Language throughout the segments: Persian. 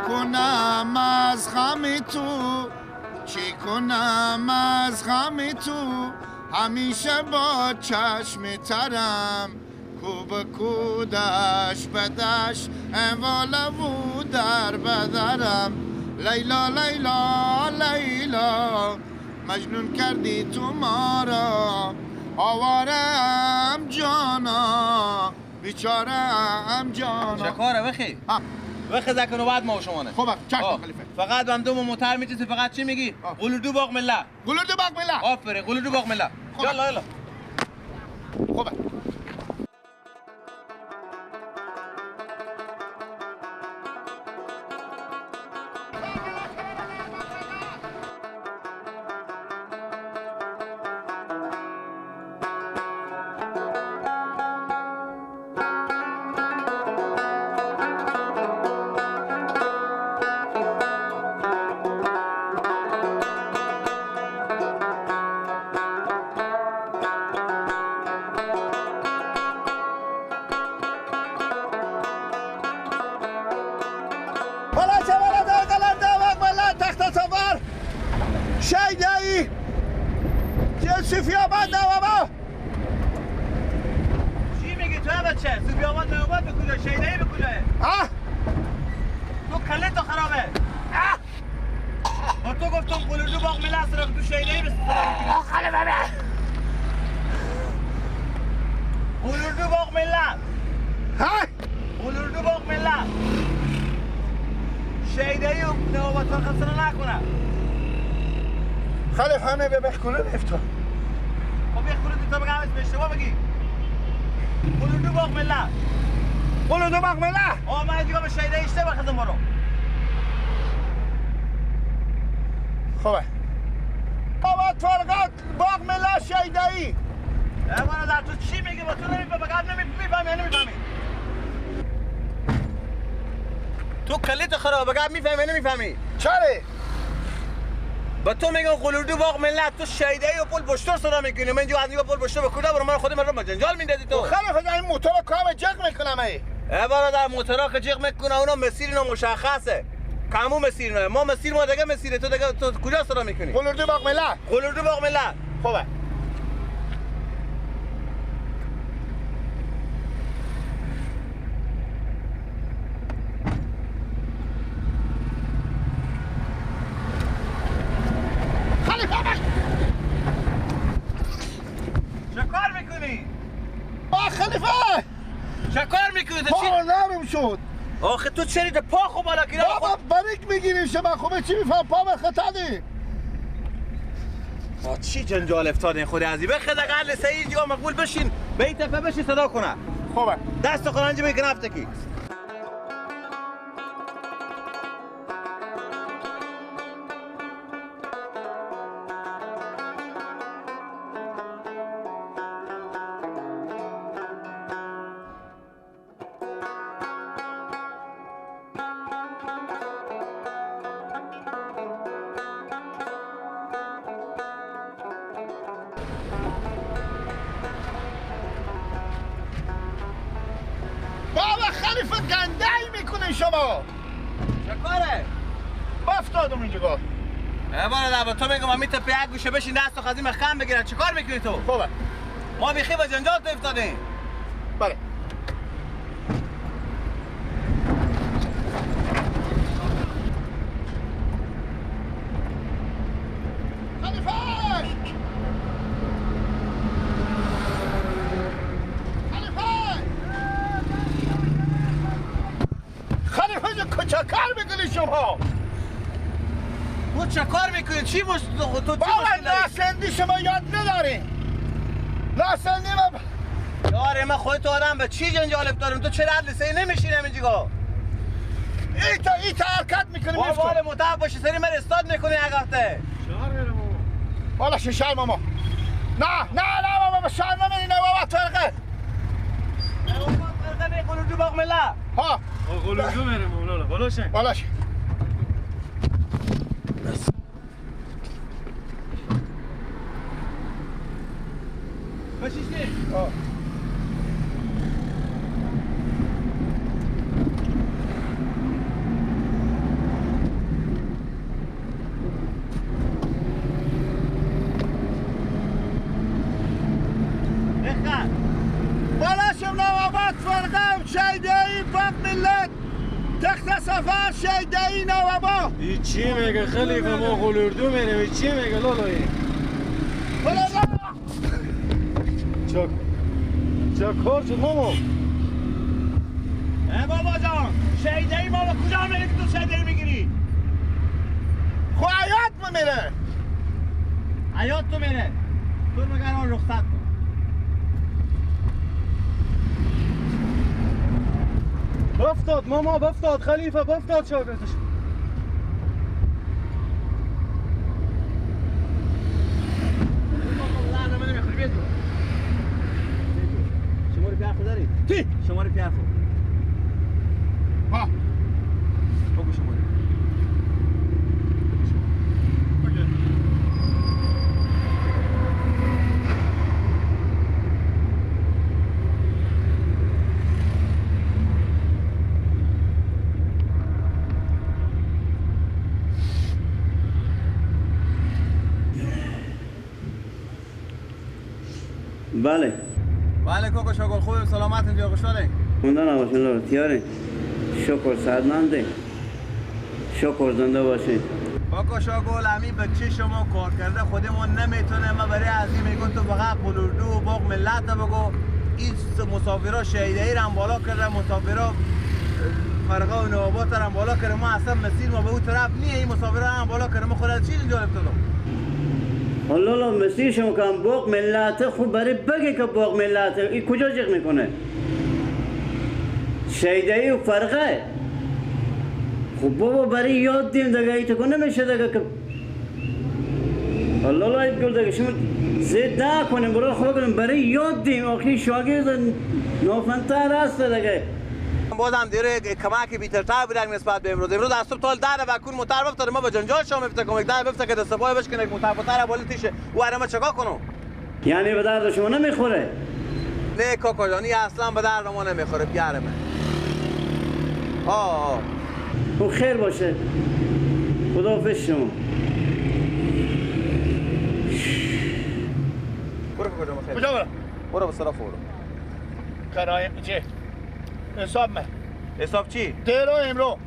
کنم از غم تو، چی کنم از غم تو، همیشه با چشم ترم، کو به کو دش به دش، انواله و در به درم، لیلا لیلا لیلا مجنون کردی تو ما را، آوارم جانا بیچارم جانا. چه کاره بخی؟ بخی زکنو بعد ما و شما نه. خب چشم خلیفه. فقط هم دوم موتر میچسی، فقط چی میگی؟ قلودو باغ مله. قلودو باغ مله. آفرین، قلودو باغ مله. یالا یالا. خب چی میگی تو بچه؟ صوفی آباد نوبت به کجا؟ شیدایی به کجاه؟ تو کله تو خرابه. با تو گفتم قلوردو باغ مله است، تو شیدایی به قلوردو باغ مله. قلوردو باغ مله. شیدایی و نوبت فرقه نکنه. خلیف همه به بخکولو افتاد. خب بخکولو تا بگم اسم اشتباه بگی. قلودو باغ مله. قلودو باغ مله. آه من دیگه به شیده اشتباه خدم برو. خوبه. بابا فرقات باغ مله شیدایی. برادر تو چی میگی؟ با تو نمیفهمی، بگم نمیفهمی نمیفهمی. تو کلیت خراب بگم میفهمی نمیفهمی. چرا؟ با تو میگم قلوردو باغ ملت، تو شیدایی و پل بشتر صدا میکنی. من جو از نگاه پل بشتر به کجا برم؟ من خودم رو جنجال میندازی تو. خلیفه این موتور کام جق میکنم. ای برادر موتورا که جق میکنه اونا مسیر اینا مشخصه. کمو مسیر نه ما مسیر ما دیگه مسیر تو دیگه تو کجا صدا میکنی؟ قلوردو باغ ملت. قلوردو باغ ملت. خوبه. شد. آخه تو چرا پا خو بالا کی؟ بابا بریک میگیری شما. خوبه چی میفهم پا به خطا دی. با چی جنجال افتادین خود عزیز؟ بخدا قل سعید جا مقبول بشین به این تفه بشین صدا کنه. خوبه دست قرانجی بگی نفتکی. شما چه کاره؟ افتادم اینجا. برادر تو میگم من میتپه یک گوشه بشین دست و خزیم خم بگیرم. چه کار میکنی تو؟ خوبه ما بیخی با جنجال تو افتادیم. بله خلیفه خلیفه خلیفه چه کار میکنی شما؟ تو چه کار میکنی؟ چی مش تو چی بابا ناسندی شما یاد نداری. ناسندی من یاره من خودت آدم به چی جنجال افتادم؟ تو چرا عدل سری نمیشینم اینجا؟ ایتا حرکت میکنی میفتم. بابا متعب باشی سری من استاد میکنی اگفته. شهر میرم بابا. والا شهر ماما. نه نه نه بابا شهر نمیری. نه بابا فرقه. نه بابا فرقه نه قلوردو باغ مله. ها قلوردو میرم مولانا. بالاشه بالاشه. بشیشتی. سفر شیده‌ای نوابا. ای چی میگه خلیفه ما قلوردو میریم. ای چی میگه لالایی؟ چه کار شد ماما؟ ای بابا جان شیده‌ای ما به کجا میری که تو شیده‌ای میگیری؟ خب حیات میره. حیات تو میره. تو مگر آن رخصت کن. بفتاد ماما بفتاد خلیفه بفتاد شاگردش. شماره پیرخو داری؟ چی؟ شماره پیرخو. ها. بگو شماره. بله بله کوکو شکر خوبیم سلامت اینجا خوشحالیم خونده نباشین لارو تیاره شکر صدمنده شکر زنده باشین. کوکو شاگل امی بچه شما کار کرده خودمون نمیتونه. ما برای از این میگن تو فقط قلوردو و باغ ملت بگو. این مسافرا شهیده‌ای رو هم بالا کرده، مسافرا فرقه و نوابات رو هم بالا کرده. ما اصلا مسیر ما به اون طرف نیه، این مسافرا هم بالا کرده. ما خود چیز جالب تو حالا مسیر شما که باغ ملت خوب برای بگه که باغ ملت این کجا جیغ میکنه؟ شیده‌ای و فرقه. خب بابا برای یاد دیم دیگه ای تو نمیشه دیگه که الله لا گل دیگه شما زد نکنیم برای خود کنیم برای یاد دیم. آخی شاگرد نافنتر هست دیگه. بازم دیره کمک بیترتر بودن نسبت به امروز. امروز از صبح تا در بکون موتر بفتره ما به جنجال شام میفته کمک در بفته که دست پای بشکنه یک موتر پتر بالا تیشه و اره ما چیکار کنم؟ یعنی به درد شما نمیخوره؟ نه کاکا جانی اصلا به درد ما نمیخوره پیار من. آه خب خیر باشه. خداحافظ شما. برو کاکا جان خیر. کجا برم؟ برو به صراف برو. کرایه چه؟ حساب من. حساب چی؟ دیرو امرو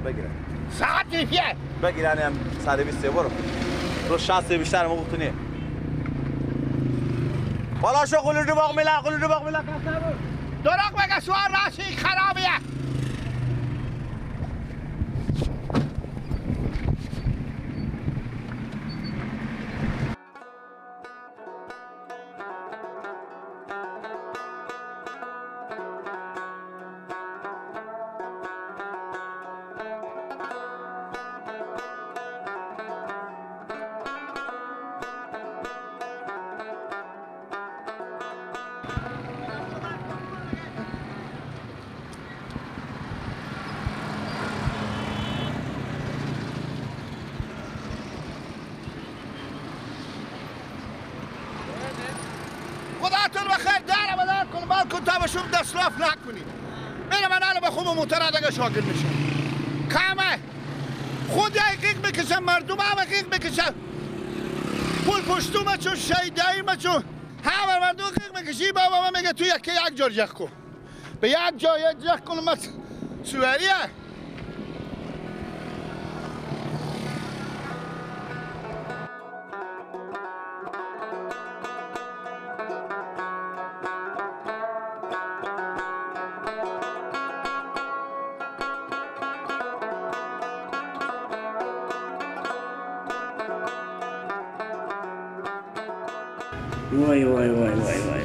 بگیرم ساعت پیه بگیرن هم 120 برو رو 60 بیشتر ما گفتونیه بالا شو قلو باغ ملا قلو باغ ملا دراغ بگه سوار راشی خرابیه. خداتون بخیر در بدر کن بال کن تا بشم دستلاف نکنی. میره من الان به خوب موتر دیگه شاگرد میشم. کمه خود حقیق بکشم مردم هم حقیق بکشم. پول پشتومه چون شیده‌ایمه چون همه مردم حقیق میکشی. بابا من میگه تو یکی یک جا جخ کن به یک جا یک جخ کن من سواریه. وای وای وای وای وای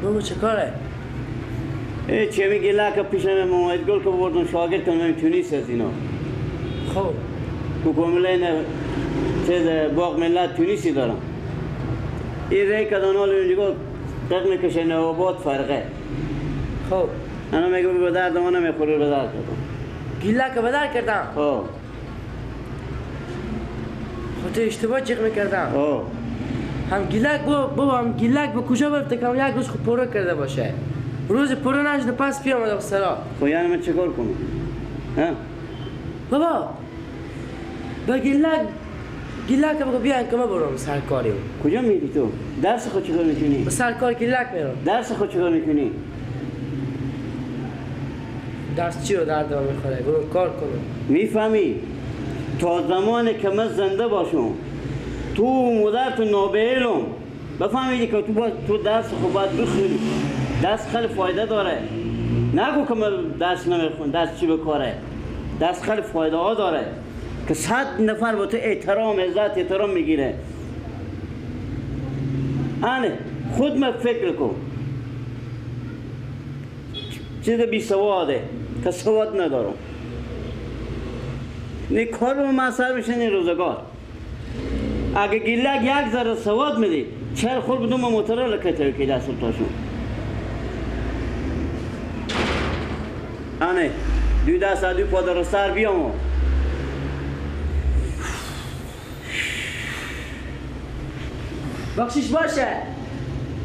بابا چه کاره؟ ای چه میگی لکه پیشم موعد گل که بردم شاگرد کنم تونیس از اینا. خب کوکومله نه چیز باغ ملت تونیسی دارم. این ری کدان حال اینجا قق میکشه نوابات فرقه. خب انا میگم به درد ما نمیخوره به درد کردم. گیله که به درد کردم. خب خب تو اشتباه جیغ میکردم. هم گیلک بابا هم گیلک به کجا برفته که هم یک روز خود پرو کرده باشه. روز پرو نشده پس بیامده به سرا. خب یعنی من چیکار کنم؟ ها؟ بابا به گیلک گیلک بگو بیان که ما برم سرکاریم. کجا میری تو؟ درس خود چیکار میکنی؟ به سرکار گیلک میرم. درس خود چیکار میکنی؟ درس چی رو درد من میخوره؟ برو کار کنم. میفهمی؟ تا زمانی که من زنده باشم تو مادر تو نابعلم بفهمیدی که تو باید تو درس خود باید بخونی. درس خیلی فایده داره. نگو که من درس نمیخونم، درس چی بکاره؟ درس خیلی فایده ها داره که 100 نفر با تو احترام، عزت، احترام میگیره. آنه خود ما فکر کن چیز بی سواده که سواد ندارم. نه کار به من سر بشه نه روزگار. اگه گیلک یک ذره سواد میدی چرا خود بدون موتور لکه که دست تاشون. آنه دو دست دو پا در سر بیام. بخشش باشه.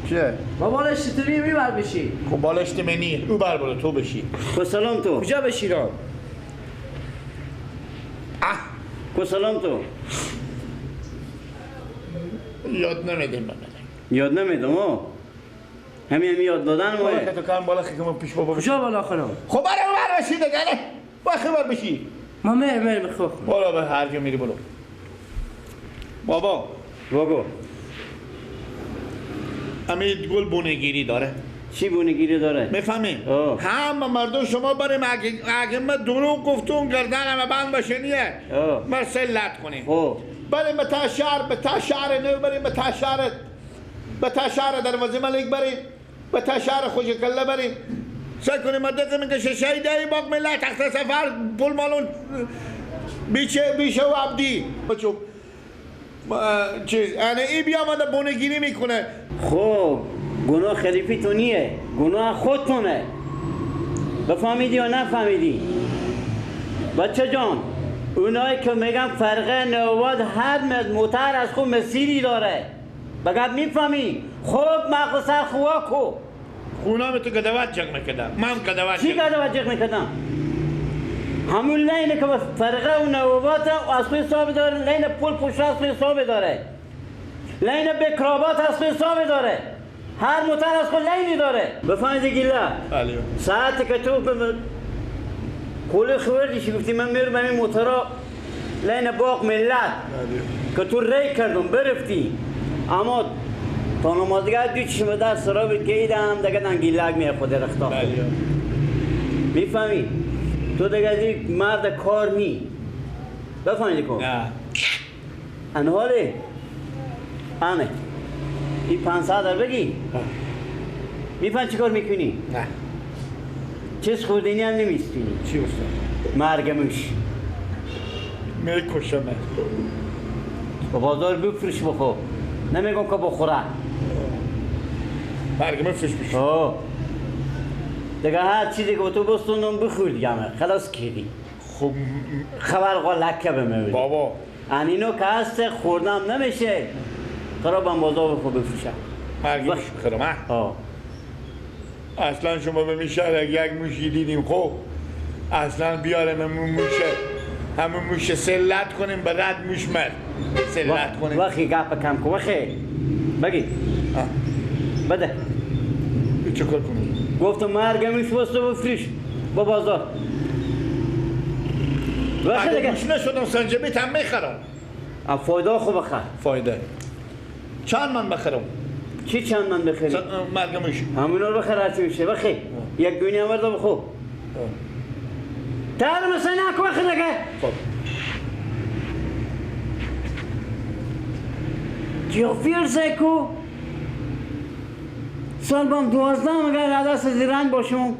چه؟ با بالش توی میبر بشی. خب بالشت منی او بر بالا تو بشی. خب سلام تو. کجا بشی رام؟ خب سلام تو. یاد نمیدیم من. یاد نمیدم ها. همین یاد دادن ما. تو کم بالا خیلی پیش بابا. کجا بالا خانم؟ خب برو بر بشی دیگه. با خبر بشی. ما مر میخوام. بالا به هر جا میری برو. بابا. بابا. امید گل بونگیری داره. چی بونگیری داره؟ میفهمی؟ همه مردم شما بریم اگه من دروغ گفتم گردنم بند باشه نیه. من سلت کنیم. بریم به تا شهر، به تا شهر نو بریم، به تا شهر، به تا شهر دروازه ملک بریم، به تا شهر خوشکله بریم. سعی کنیم ما دقیقه میکشه شهیده ای باق ملت تخت سفر پول مالون بیچه و عبدی بچو چیز یعنی ای بیامده بونگیری میکنه. خب گناه خلیفی تو نیه، گناه خودتونه. بفهمیدی یا نفهمیدی؟ بچه جان اونایی که میگن فرقه نواد هر موتر از خود مسیری داره بگم میفهمی؟ خب مغز سر خوا کو خونه تو گدوات جنگ میکردم. من گدوات چی گدوات جنگ میکردم؟ همون لینه که فرقه و نوابات از خود حساب داره، لین پول پشت از خود حساب داره، لین بکرابات از خود حساب داره، هر موتر از خود لینی داره. بفهمیدی گیله؟ ساعتی که تو کل خوردی گفتی من میرم این موترا لین باغ ملت که تو ری کردم برفتی، اما تا نمازگاه دو چشم در سرابت که ایدم دیگه دن گیلک می خود رختا. میفهمی؟ تو دیگه مرد کار نی. بفهمیدی کن؟ نه. انواله انه این 500 بگی میفهمی چیکار میکنی؟ نه. چیز خوردنی هم نمیستونی. چی استاد؟ مرگ موش. میکشم. با بازار بفروش بخور. نمیگم که بخوره. مرگ موش بشه. آه. دیگه هر چیزی که تو بستونم بخور دیگه همه. خلاص کردی. خب خبر قلکه به من. بابا. اینو که هست خوردم نمیشه. خرابم بازار بخور بفروشم. مرگ موش بخورم. آه. اصلا شما به میشه یک موشی دیدیم خب اصلا بیارم همون موشه، همون موشه سلت کنیم به رد موش مرد سلت کنیم. وقتی گپ کم کن وقتی بگی بده چه کار کنیم؟ گفتم مرگ موش واسه بفروش با بازار. وقتی دیگه موش نشدم سنجبیت هم میخرم. فایده خوب بخر. فایده چند من بخرم؟ چی چند من بخری؟ مرگ موش همونا رو بخیر هرچی میشه بخیر یک گونی هم برده بخور تعال مثلا نکن بخیر دیگه. خب جیافیر سکو سال بام 12 مگر عدس زیرنگ باشم.